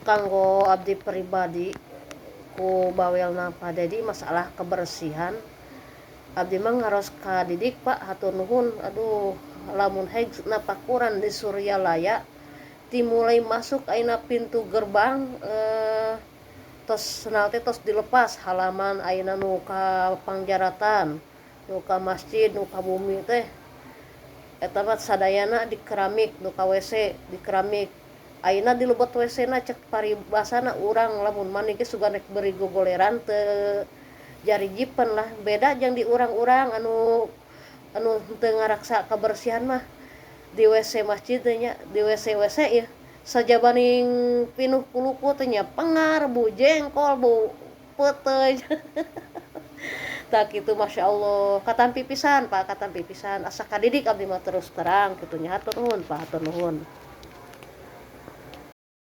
Kanggo abdi pribadi, ku bawelna Pak Dedi masalah kebersihan, abdi mah ngaros kadidik, Pak. Hatur nuhun. Aduh, lamun heg napakuran di Suryalaya, dimulai masuk ayeuna pintu gerbang, tos sendal teh tos dilepas. Halaman ayeuna nu ka pangjaratan, nu ka masjid, nu ka bumi teh, eta mah sadayana di keramik, nu ka WC di keramik. Ayeuna di lebet WC na, cek paribasana urang lamun mandi ge sugan rek beri gogoleran teu jarijipen lah. Beda jeung di urang-urang anu anu teu ngaraksa kebersihan mah, di WC masjid teh nya, di WC WC ieu sajabaning pinuh ku luku teh nya, pengar, bau jengkol, bau peuteuy. Tah kitu, Masya Allah, katampi pisan, Pak, katampi pisan, asa kadidik abdi mah, terus terang kitu nya. Hatur nuhun, Pak, hatur nuhun.